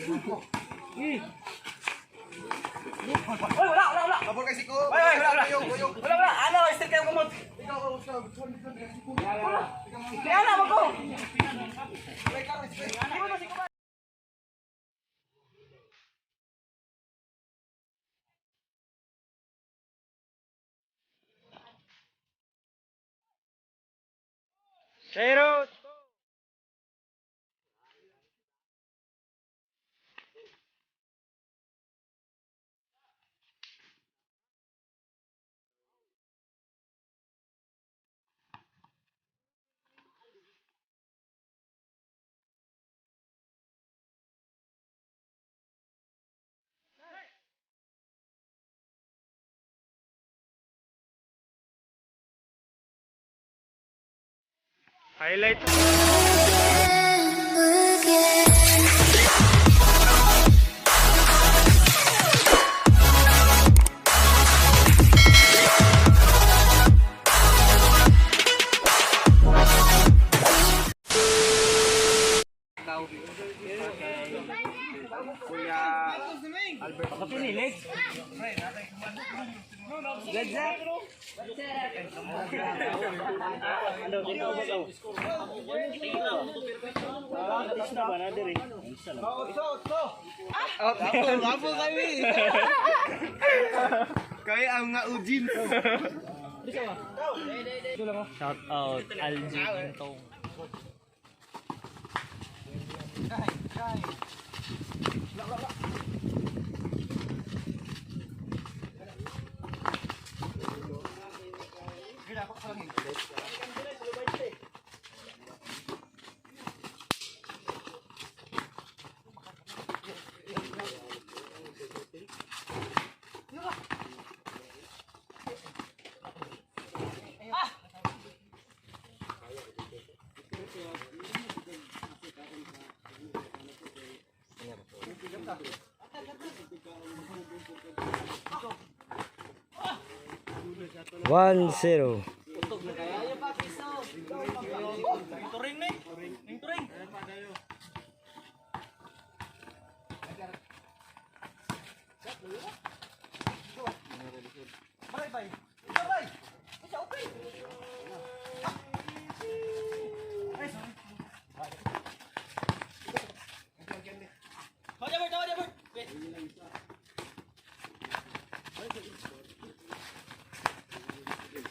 Oy, wala, wala, wala. Pabor kay siko. Oy, oy, wala, wala. Wala, wala. Ano, still kayo kumot. Wala. Kaya na, wag ko. Zero. Highlight. Apo kami. Kaya ang nga Ujin. Shout out Algie Intong. 1-0.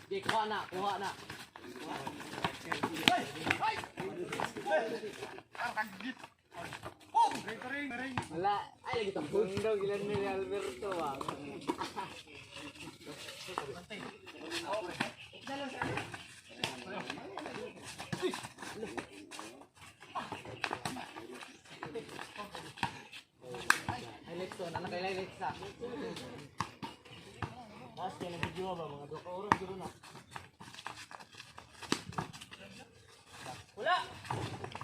Di, kuha na, kuha na. Wala. Ay, lagi tapos daw gilan ni Alberto ah. Ay, Lexo, anak kay Lexa. Mas kay nag-video ba mga duha ka oras guro na.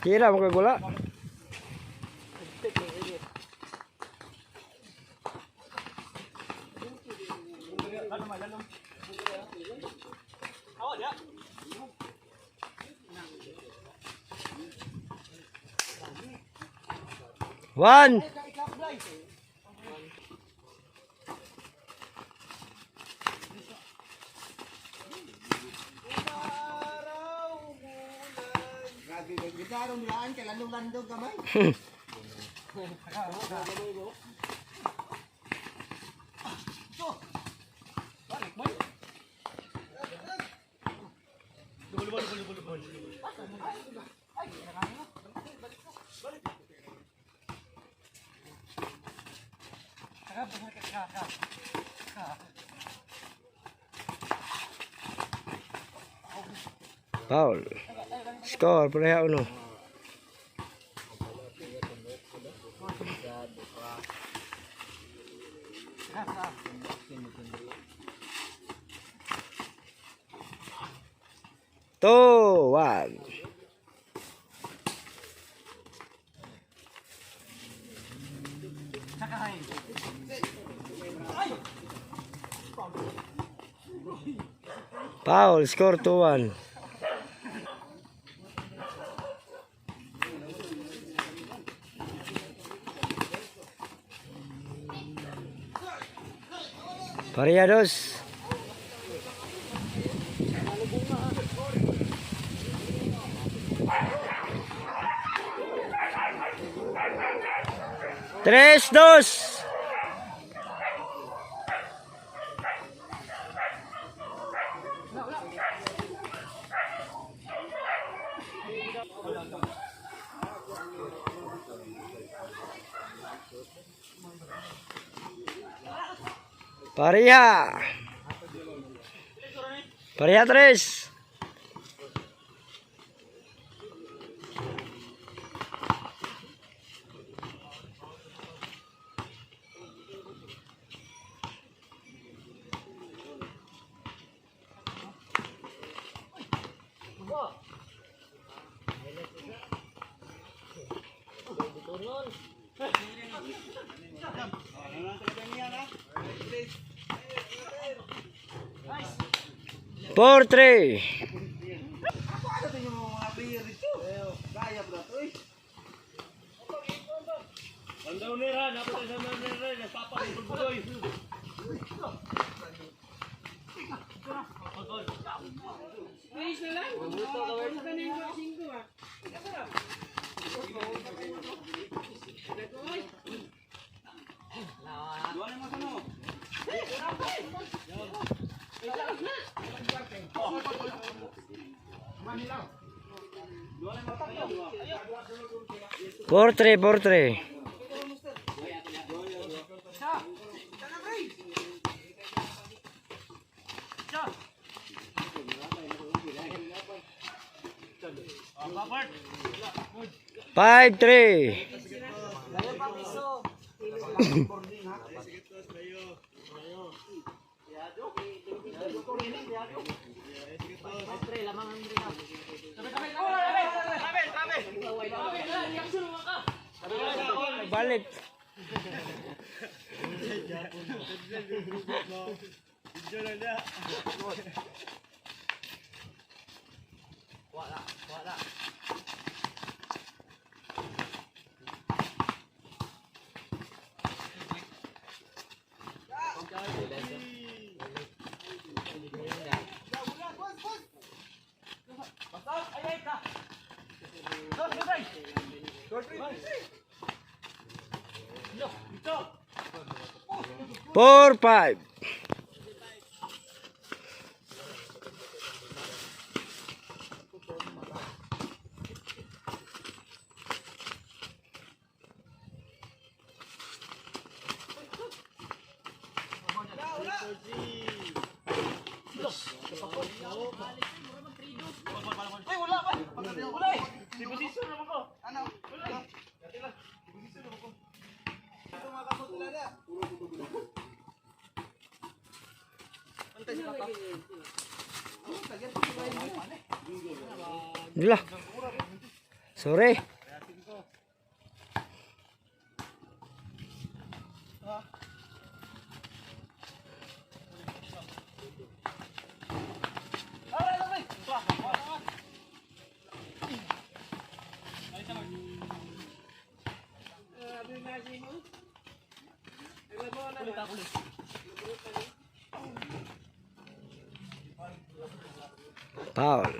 Kira mo kag wala. One. Grabe, gitarong nilaan kay landong-landong kamay. Foul. Score pareha uno. 2-1. Foul, score 2-1. Pareha dos. 3-2. Pareha. Pareha tres. 4-3. Ano to yung mga player dito? Gaya ba to eh? 4-3, 4-3. 5-3. Balik. 4-5. Dila. Sorry. Foul.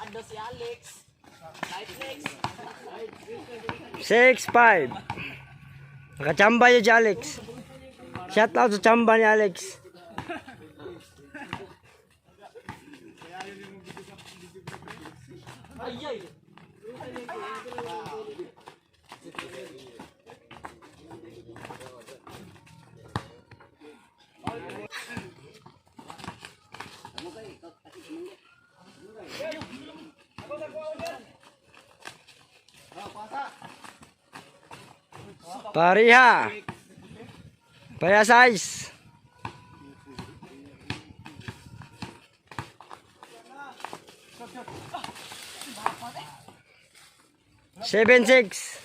Ando si Alex. Life next. 6-5. Nakachamba yun si Alex. Shout out sa chamba ni Alex. Ay ay. Pareha. Pareha size. 7-6.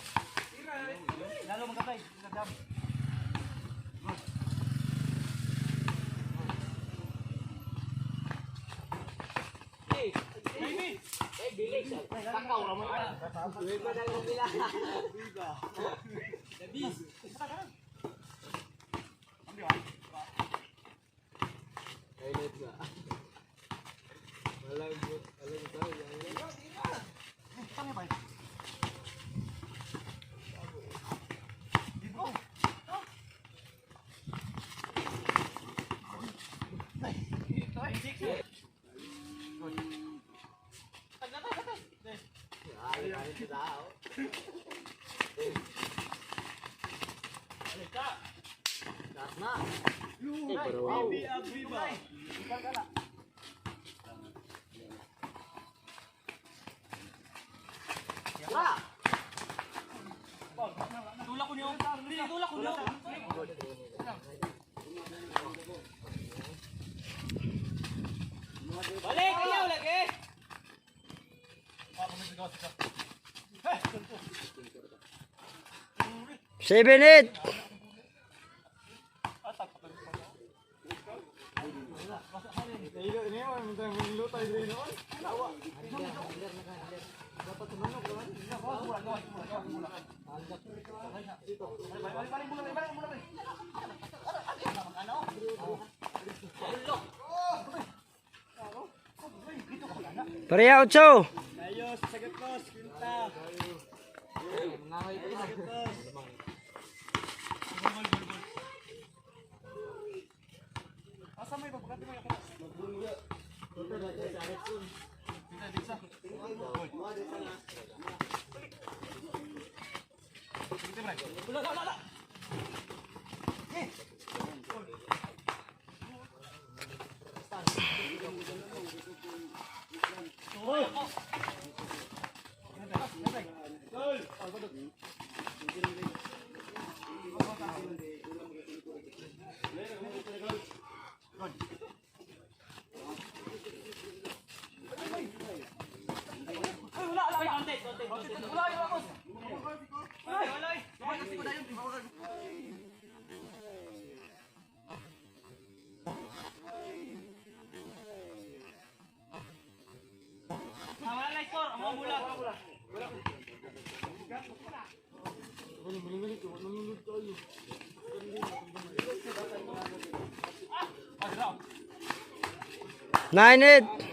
Tulak ko niyo. Tulak ko niyo. Balik ayaw lagi. 7-8. Pareha, 8. Wala na score, amo mula. 9-8.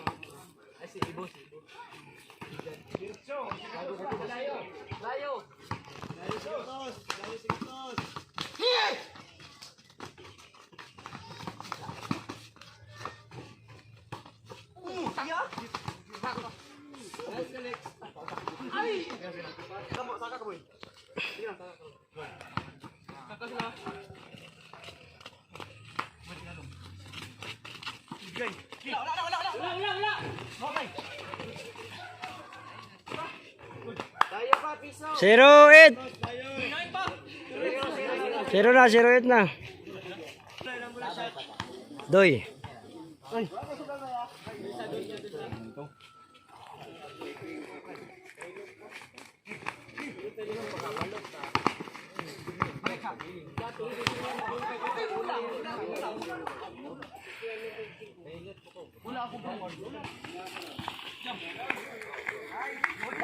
0-8. 0 na, 0-8 na. Doy.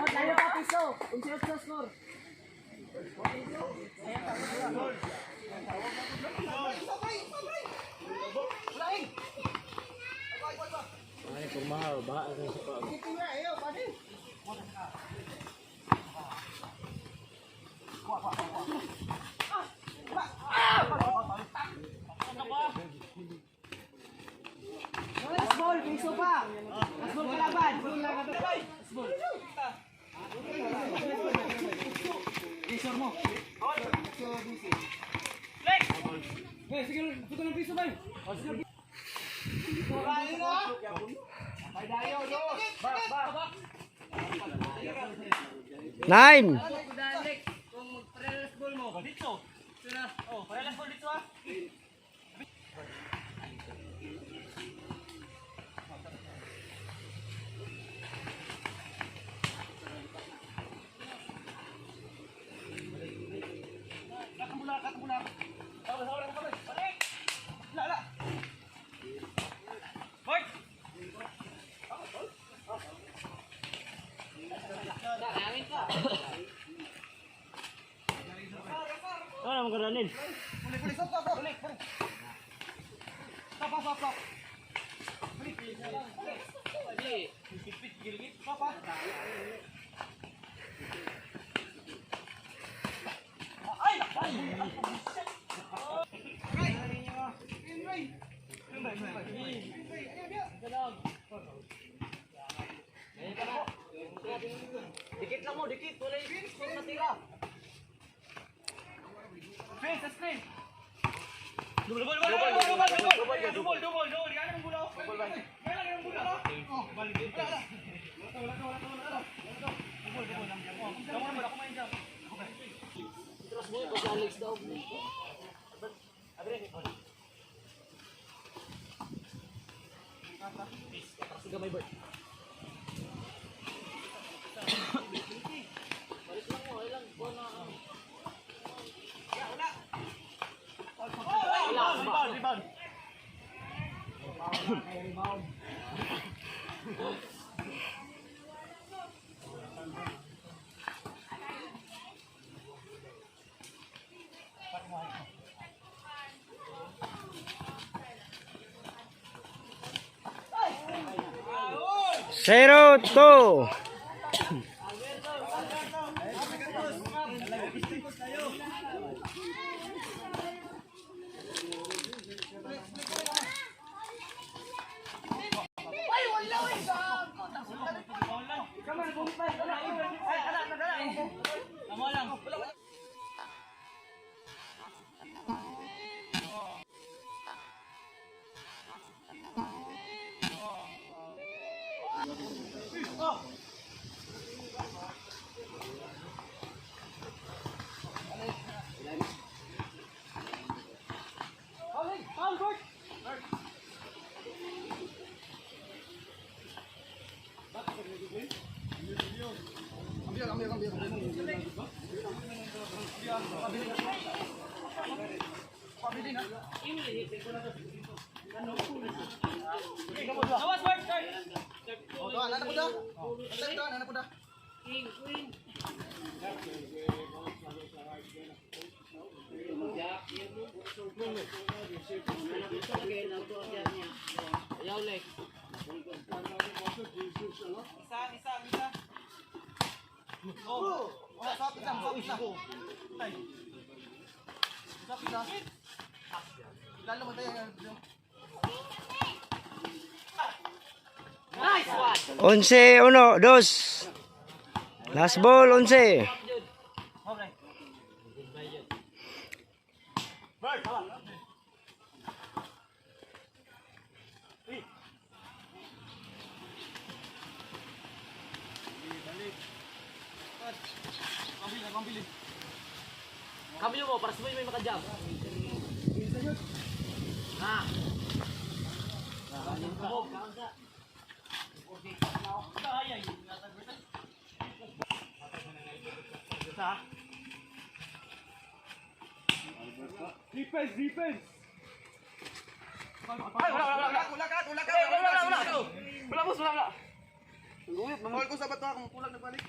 Tayo pa piso. 11-8 score. Last ball, piso pa. Last ball kalaban. Last ball. 9. Kung mag-parallel ball mo. Dito. Ito na. Oh, parallel ball dito ah. Daniel. Dikit lang mo, dikit. Wala yung natira. Screen, sa screen. Double, double, double, double, double, double, double, double. Yan ang bulaw. Yan ang bulaw. Oh, balik. Wala, wala, wala, wala, wala. Double, double lang. Damo na kumain dyan. Trust mo kasi Alex daw. Abre. Atras gamay, Bert. Balik lang mo, ilang buwan na ano. Rebound, rebound. 0-2. Tama lang. Lawas, Bert! Oh, doon, anak ko da. Doon, anak ko da. Isa, isa, isa. Oh, stop, isa, stop, isa. Ay. Stop, isa. Lalo mo tayo. Nice one. 11, 1, 2. Last ball, 11. Kambyo mo para sabay may makajam. Ha. Defense, defense! Ay, wala, wala, wala, wala ka, wala ka, wala, wala, wala. Wala, boss, wala, wala. Mahal ko sa bato akong kulang nagbalik.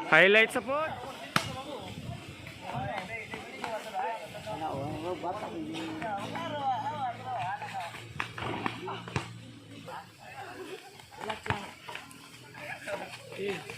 Highlight sa po. 5-4.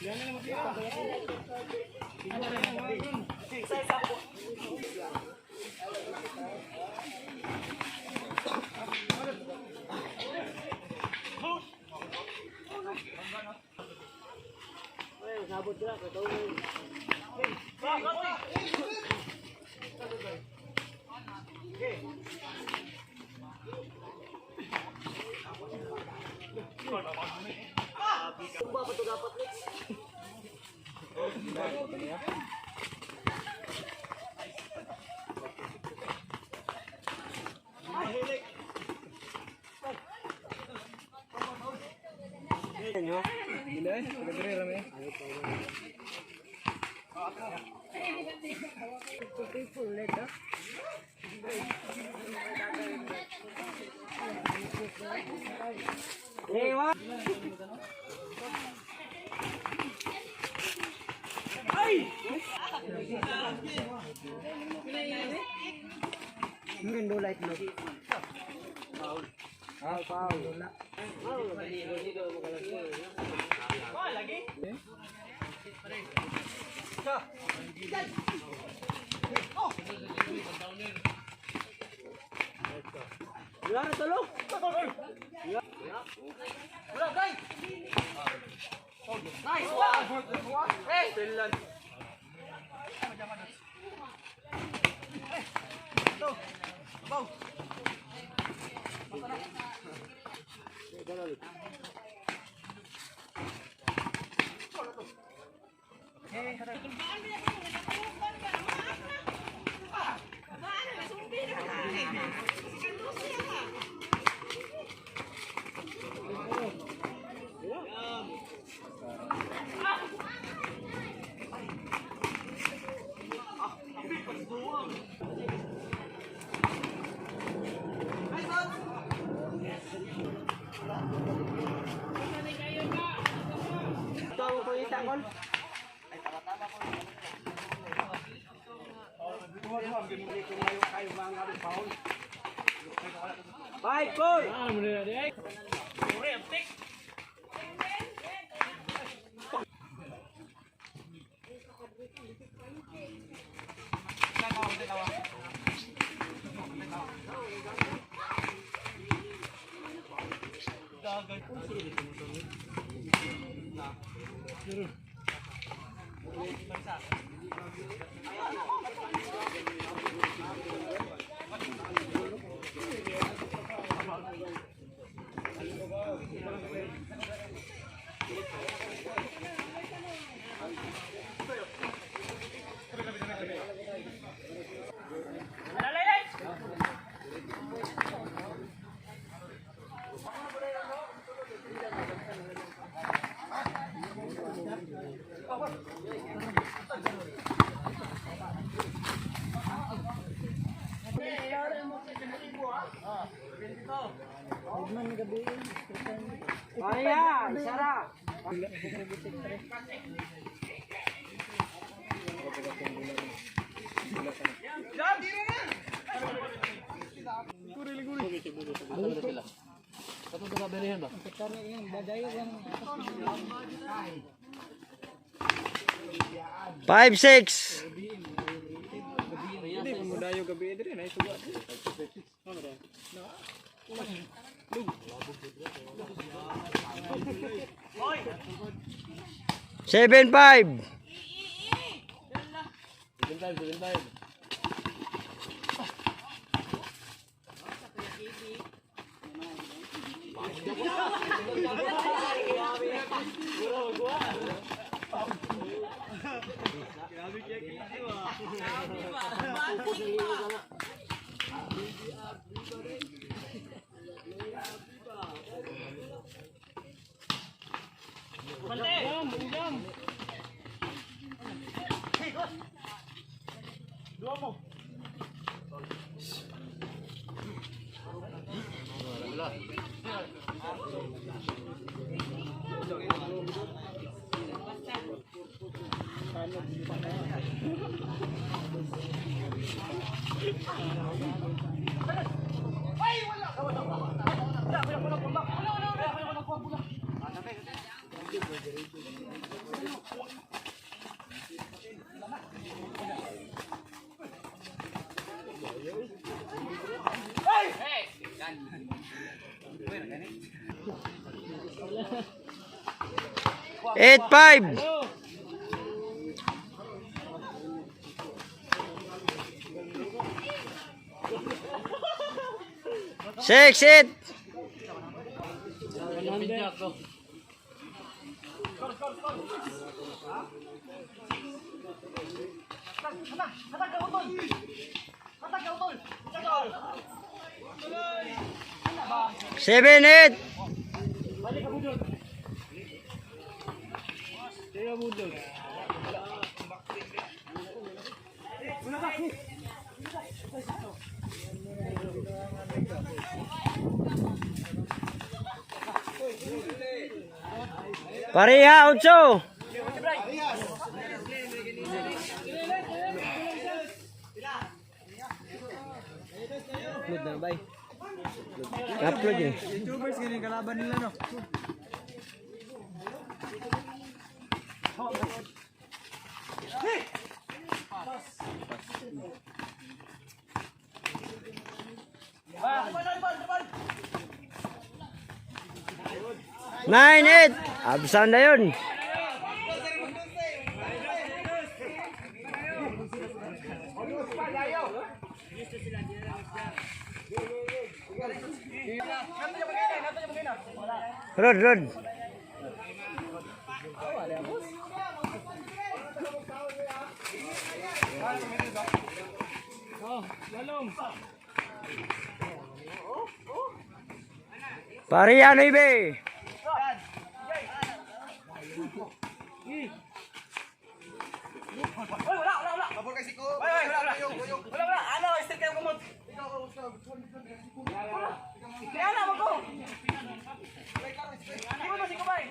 Ayan, sara. 5-6. 7-5. 8-5. 6-8. 7-8. Pareha, 8. Upload na bay. Upload yun. YouTubers ganyan kalaban nila, no. 9-8. Absan na yun. Rod, Rod. Pareha, 9. Pabor kay Siko. Wala, wala, wala. Wala, ano, still kayo kumot. Kaya na, wag ko. Hindi mo ba si Kubay?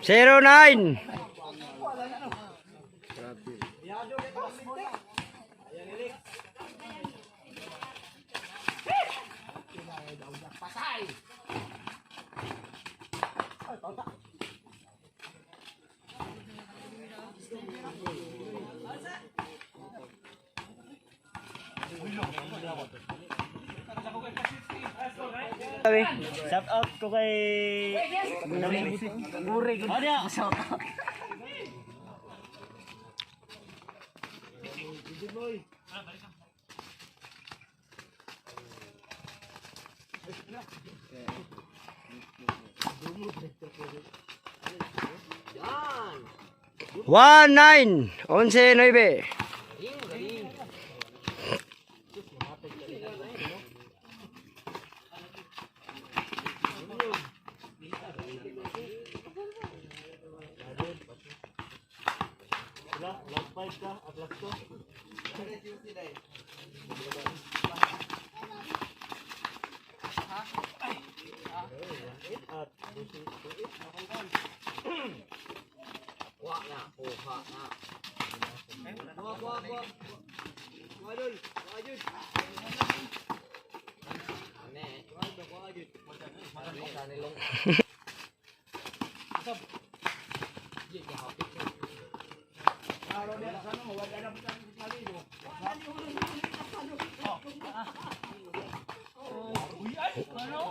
0-9. Sabi. Shout out ko kay Buri. Ano? 1-9. 11-9.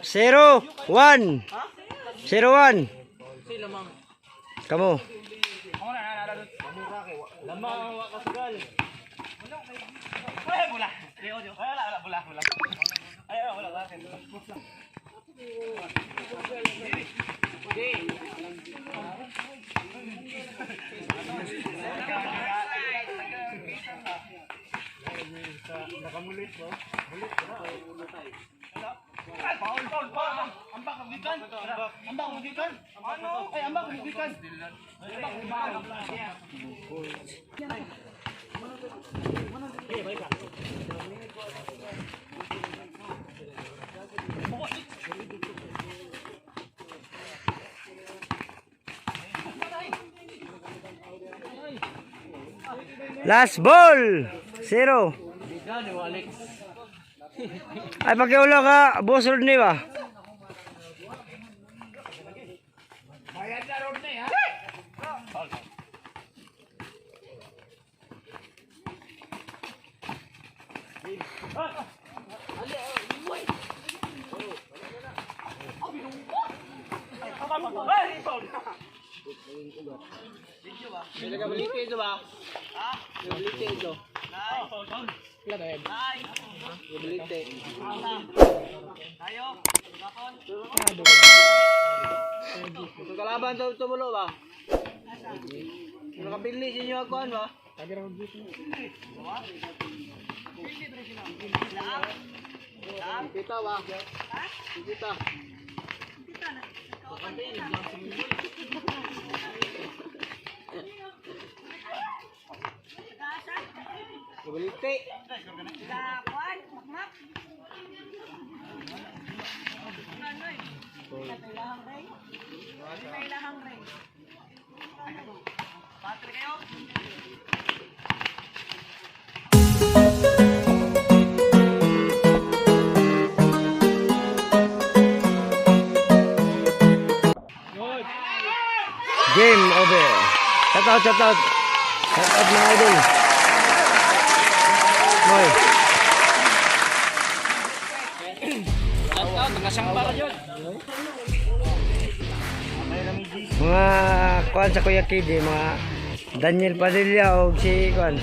0-1. 0-1. Kamu. Ay, bola. Ay, wala, wala, bola, bola. Ay, wala, wala. Ay, foul, foul, foul. Ambak ang gikan. Ambak ang gikan. Ano? Ay, ambak ang gikan. Ambak ang gikan. Last ball. 0. Gani mo, Alex. Ay, pakiulo ka, Boss Rodney ba? Nagabilite ito ba? Nagabilite ito. Nagabilite. Tayo. Kalaban to tumulo ba? Nakabili sa inyo ako ano ba? Kita ba? Kita. Nagabilite. Game over. Shout out, shout out. Shout out mga idol. Moy. Shout out, nakasangbar yun. Mga kuan sa Kuya Kid, eh, mga Daniel Padilla o si kuan.